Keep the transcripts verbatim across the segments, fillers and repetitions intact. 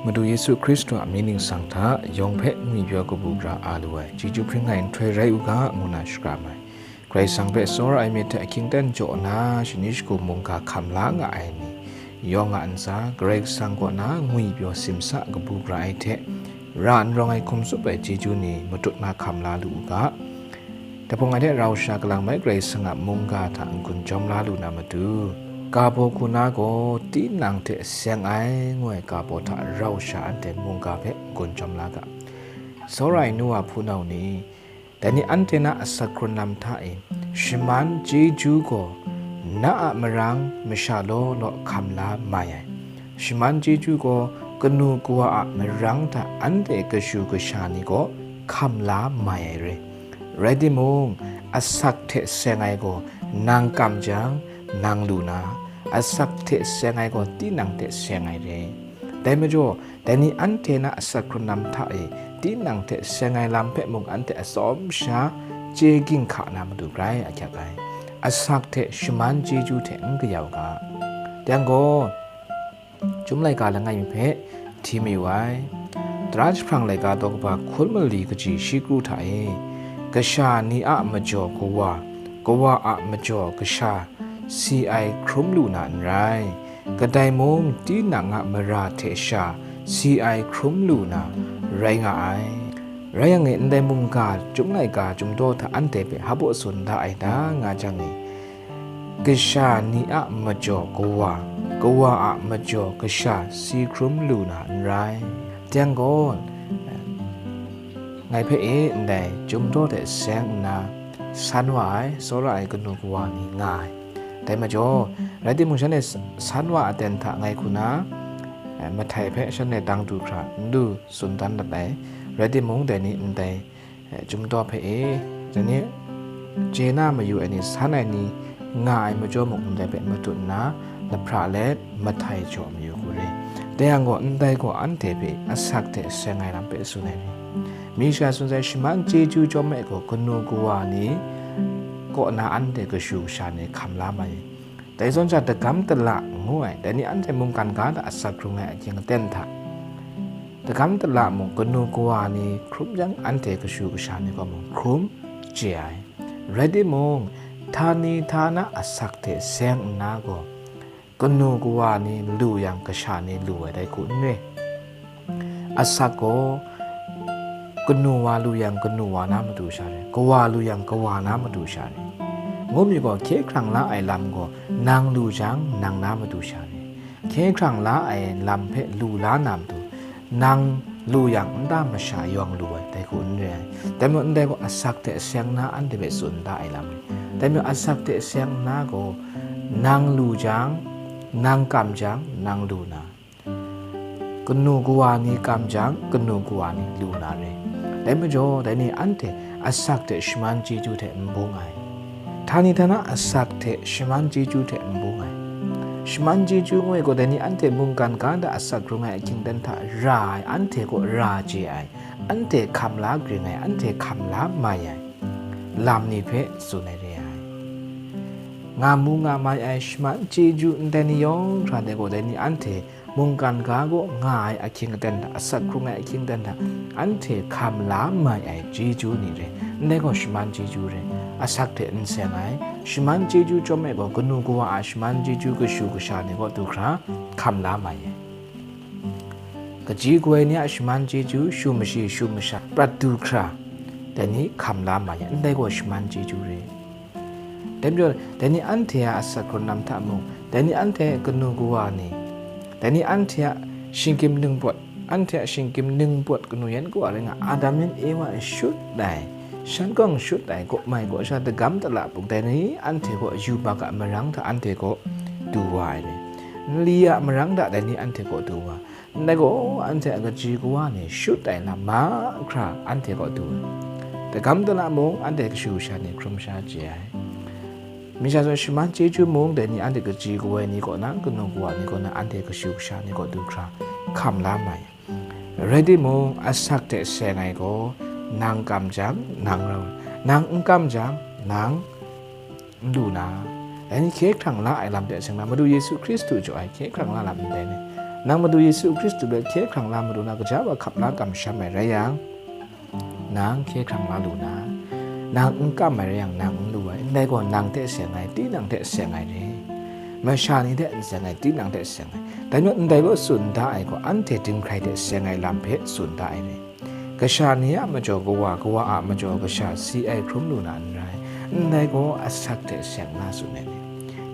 Madu Yesu Hkristu a mying ningsang hta yawng hpe ngwipyaw kabu gara a lu ai chyeju hpring ai nhtoi rai u ga, ngu na shakram ai. Karai Kasang hpe tsawra ai myit hte ahkying aten jaw nna, shani shagu mungga hkam la nga ai ni yawng a ntsa, Karai Kasang kaw na ngwipyaw simsa kabu gara ai hte, ra n rawng ai hkum tsup ai chyeju ni matut na hkam la lu u ga. Dai hpung ai hte rau sha kalang mai Karai Kasang a mungga hta n-gun jawm la lu na matu, ga baw hku na gaw tinang hte seng ai, ngu ai ga baw hta rau sha anhte mungga hpe n-gun jawm la ga. Tsawra ai nu wa hpunau ni, dai ni anhte na asak hkrun lam hta e, shaman chyeju gaw na a marang masha law law hkam la mai ai. Shaman chyeju gaw kanu kawa a marang hta anhte kashu kasha ni gaw hkam la mai ai re. Rai timung, asak hte seng ai gaw nang kam jang, nang lu na, asak hte seng ai gaw tinang hte seng ai re. Dai majaw, dai ni anhte na asak hkrun lam hta e tinang hte seng ai lam hpe mung anhte atsawm sha chye ginhka na matu grai ahkyak ai. Asak hte shaman chyeju hte n kayau ga. Dai yang gaw, Chyum laika langai mi hpe hti mayu ai. Tara jahprang laika daw kaba hkun mali kaji shi kru hta e, kasha ni a majaw kawa, kawa a majaw kasha, si ai hkrum lu na n rai. Kadai mung tinang a mara hte sha si ai hkrum lu na rai nga ai. Rai yang e, ndai mungga chyum laika chyum daw hta anhte hpe hpa tsun da ai ta nga jang e, kasha ni a majaw kawa, kawa a majaw kasha si hkrum lu na n rai. Dai yang gaw, ngai hpe e ndai chyum daw hte seng nna san wa ai, tsawra ai kanu kawa ni nga ai. Dai majaw, rai timung, shanhte san wa aten hta ngai hku na, eh, mahtai hpe shanhte dang du hkra n lu tsun dan lat ai. Rai timung, dai ni ndai, eh, chyum daw hpe e, dai ni chye na mayu ai ni, san ai ni nga ai majaw mung, ndai hpe matut nna, lahpra let mahtai jaw mayu hku re. Dai yang gaw, ndai gaw anhte hpe asak hte seng ai lam hpe tsun ai re. Mi sha tsun sai, shaman chyeju chyawm e gaw, kanu kawa ni kaw na anhte kashu kasha ni hkam la mai. Dai zawn sha, dagam dala ngu ai, dai ni anhte mungkan ga hta asak hkrung ai ahkying aten hta, dagam dala mung kanu kawa ni hkrum jang, anhte kashu kasha ni gaw mung hkrum chye ai. Rai timung, htani htana asak hte seng nna gaw, kanu kawa ni lu yang, kasha ni lu ai, dai hku n re. Asak gaw kanu wa lu yang, kanu wa na matu sha re, kawa lu yang, kawa na matu sha re. Ngu mi gaw, hkye hkrang la ai lam gaw nang lu jang, nang na matu sha re. Hkye hkrang la ai lam hpe lu la na matu, nang lu yang, nta masha yawng lu ai, dai hku n re ai. Dai majaw, ndai gaw asak hte seng nna anhte hpe tsun da ai lam re. Dai majaw, asak hte seng nna gaw, nang lu jang, nang kam jang, nang lu na, kanu kawa ni kam jang, kanu kawa ni lu na re. Dai majaw, dai ni anhte asak hte shaman chyeju hte n bung ai. Htani htana asak hte shaman chyeju hte n bung ai. Shaman chyeju ngu ai gaw, dai ni anhte mungkan ga nta asak hkrung ai ahkying aten hta ra ai, anhte kaw ra chye ai, anhte hkam la gring ai, anhte hkam la mai ai lam ni hpe tsun ai re ai. Nga mu nga mai ai shaman chyeju ndai ni yawng hkra de gaw, dai ni anhte mungkan ga kaw nga ai ahkying aten hta, asak hkrung ai ahkying aten hta, anhte hkam la mai ai chyeju ni re. Ndai gaw shaman chyeju re. Asak hte n seng ai, shaman chyeju chyawm e gaw, kanu kawa a shaman chyeju kashu kasha ni kaw du hkra hkam la mai ai. Kaji kawa ni a shaman chyeju shu mashi shu masha prat du hkra, dai ni hkam la mai ai, ndai gaw shaman chyeju re. Dai majaw, dai ni anhte a asak hkrun lam hta mung, dai ni anhte kanu kawa ni, dai ni anhte a shinggyim ningpawt, anhte a shinggyim ningpawt kanu yan kawa rai nga, Adam yan Ewa e shut ai, shan kawng shut ai, kaw mai kaw sha dagam dala mung, dai ni anhte kaw yubak a marang hta anhte kaw du wa ai ni, nli a marang hta dai ni anhte kaw du wa, ndai gaw anhte a kaji kawa ni shut ai lam mahkra anhte kaw du ai. Dagam dala mung anhte kashu kasha ni hkrum sha chye ai. Mi sha zawn shaman chyeju mung dai ni anhte kaji kawa ni kaw na, kanu kawa ni kaw na, anhte kashu kasha ni kaw du hkra hkam la mai. Rai timung, asak hte seng ai gaw nang kam jang, nang rau, nang n kam jang, nang n lu na, dai ni hkye hkrang la ai lam hte seng na, Madu Yesu Hkristu jaw ai hkye hkrang la lam ndai ni, Nang Madu Yesu Hkristu hpe hkye hkrang la madu na kaja wa hkap la kamsham ai rai yang, nang hkye hkrang la lu na, nang n kam ai rai yang, nang n lu ai, ndai gaw nang hte seng ai, tinang hte seng ai re. Masha ni hte n seng ai, tinang hte seng ai. Dai majaw, ndai gaw tsun da ai gaw, anhte dinghkrai hte seng ai lam hpe tsun da ai re. Kasha ni a majaw kawa, kawa a majaw kasha si ai hkrum lu na n rai, ndai gaw asak hte seng na tsun ai ni.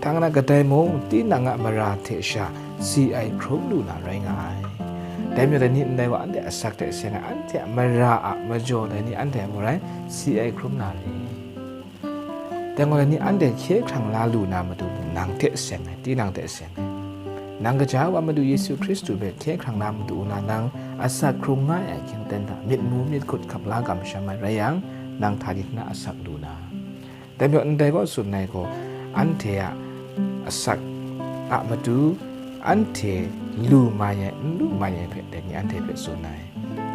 Hta na kadai mung, tinang a mara hte sha si ai hkrum lu na rai nga ai. Dai majaw, dai ni ndai gaw anhte asak hte seng ai, anhte a mara a majaw dai ni anhte mung rai si ai hkrum na re. Dai gaw, dai ni anhte hkye hkrang la lu na matu mung, nang hte seng ai, tinang hte seng ai. Nang kaja wa Madu Yesu Hkristu hpe hkye hkrang la madu na, nang asak hkrung nga ai ahkying ten hta, myit mu myit hkut hkap la kamsham ai rai yang, nang htani hkra asak lu na. Dai majaw, ndai gaw tsun ai gaw, anhte a asak a matu, anhte lu mai ai, n lu mai ai hpe, dai ni anhte hpe tsun ai.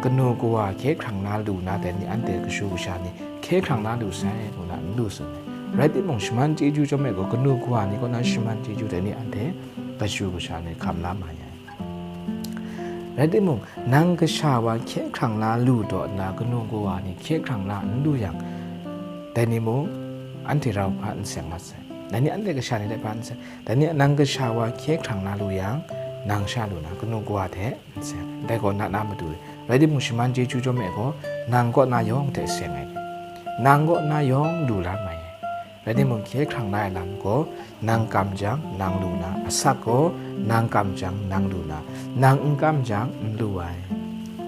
Kanu kawa hkye hkrang la lu na, dai ni anhte kashu kasha ni hkye hkrang la lu sai, ngu na n lu tsun ai. Rai timung, shaman chyeju chyawm ai gaw, kanu kawa ni kaw na shaman chyeju dai ni anhte kashu kasha ni hkam la mai ai. Rai timung, nang kasha wa hkye hkrang la lu taw nna, kanu kawa ni hkye hkrang la n lu yang, dai ni mung anhte rau hpa n seng mat sai. Dai ni anhte kasha ni hte hpa n seng. Dai ni nang kasha wa hkye hkrang la lu yang, nang sha lu na, kanu kawa hte n seng. Dai gaw na na matu re. Rai timung, shaman chyeju chyawm ai gaw, nang kaw na yawng hte seng ai re. Nang kaw na yawng lu la mai ai. Rai timung, hkye hkrang la ai lam gaw, nang kam jang, nang lu na, asak gaw, nang kam jang, nang lu na, nang n kam jang, n lu ai.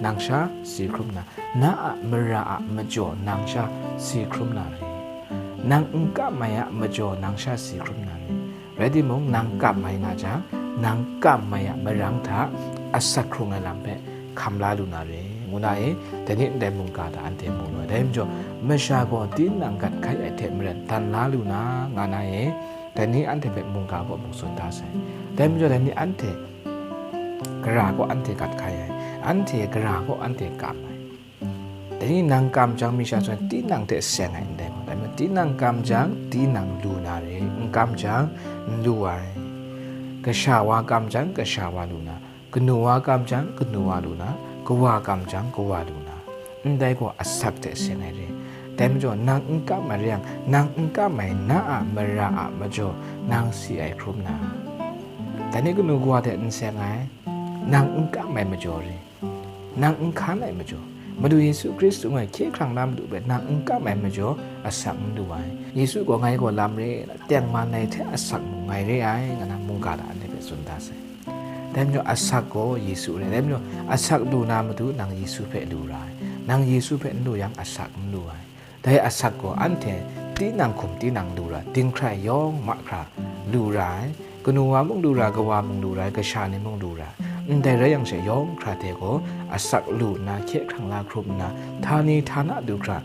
Nang sha si hkrum na, na a mara a majaw nang sha si hkrum na re. Nang n kam ai a majaw nang sha si hkrum na re. Rai timung, nang kam ai nga jang, nang kam ai a marang hta asak hkrung ai lam hpe hkam la lu na re, ngu na e, dai ni ndai mungga hta anhte mu lu ai. Dai majaw, masha gaw tinang gat hkai ai hte maren dan la lu na, nga na e, dai ni anhte hpe mungga kaw mung tsun da sai. Dai majaw, dai ni anhte gara kaw anhte gat hkai ai, anhte gara kaw anhte kam ai. Dai ni nang kam jang, mi sha zawn tinang hte seng ai ndai gaw, dai majaw, tinang kam jang, tinang lu na re, n kam jang, n lu ai. Kasha wa kam jang, kasha wa lu na, kanu wa kam jang, kanu wa lu na, kawa kam jang, kawa lu na, ndai gaw asak hte seng ai re. Dai majaw, nang n kam ai re yang, nang n kam ai na a mara a majaw, nang si ai hkrum na, dai ni kanu kawa hte n seng ai, nang n kam ai majaw re. Nang n hkan ai majaw, Madu Yesu Hkristu ngai hkye hkrang na madu hpe nang n kam ai majaw, asak n lu ai. Yesu gaw ngai gaw lam re, tengman ai hte asak mung ngai re ai, nga na mungga hta anhte hpe tsun da sai. Dai majaw, asak gaw Yesu re. Dai majaw, asak lu na matu nang Yesu hpe lu ra ai. Nang Yesu hpe n lu yang, asak n lu ai. Dai asak gaw anhte tinang hkum tinang lu ra, dinghkrai yawng mahkra lu ra ai, kanu wa mung lu ra, kawa mung lu ra ai, kasha ni mung lu ra ai. Ndai rai yang she, yawng hkra hte gaw asak lu nna, hkye hkrang la hkrum nna, htani htana du hkra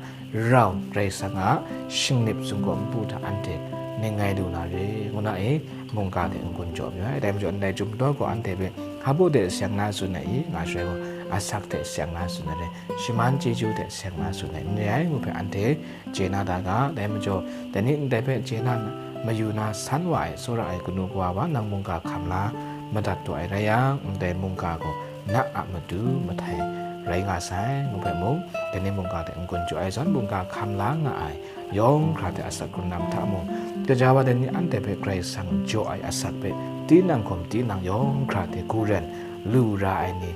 rau Karai Kasang a shingnip sumgaw npu hta anhte ning ngai lu na re, ngu na e, mungga hte n-gun jaw mayu ai. Dai majaw, ndai chyum daw gaw anhte hpe hpa baw de seng na tsun ai i, nga shaloi gaw, asak hte seng na tsun ai re, shaman chyeju hte seng na tsun ai n re ai, ngu hpe anhte chye na da ga. Dai majaw, dai ni ndai hpe chye na mayu na san wa ai, tsawra ai kanu kawa wa nang mungga hkam la madat taw ai rai yang, ndai mungga gaw na a matu mahtai rai nga sai, ngu hpe mung, dai ni mungga hte n-gun jaw ai zawn, mungga hkam la nga ai yawng hkra hte asak hkrung na hta mung, gaja wa dai ni anhte hpe Karai Kasang jaw ai asak hpe tinang hkum tinang yawng hkra hte garen lu ra ai ni,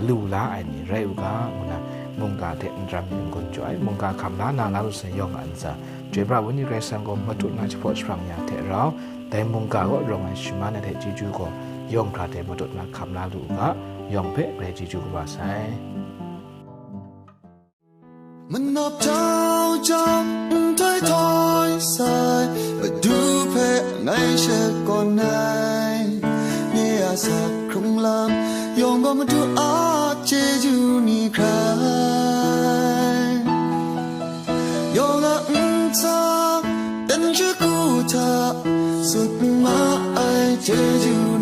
lu la ai ni rai u ga, ngu na mungga hte n ram mi n-gun jaw ai, mungga hkam la na, na lu sai yawng a ntsa, Chyoi pra ai Wenyi Karai Kasang gaw matut na jahpaw jahprang ya hte rau, dai mungga kaw rawng ai shaman ai hte chyeju gaw yawng hkra hte matut na hkam la lu u ga, yawng hpe grai chyeju kaba sai. Manap jau jang nhtoi htoi sai, Madu hpe ngai shakawn ai. Nye a asak hkrung lam yawng gaw Madu a chyeju ni hkrai. Yawng a ntsa, dan shagu hta, tsun ma ai chyeju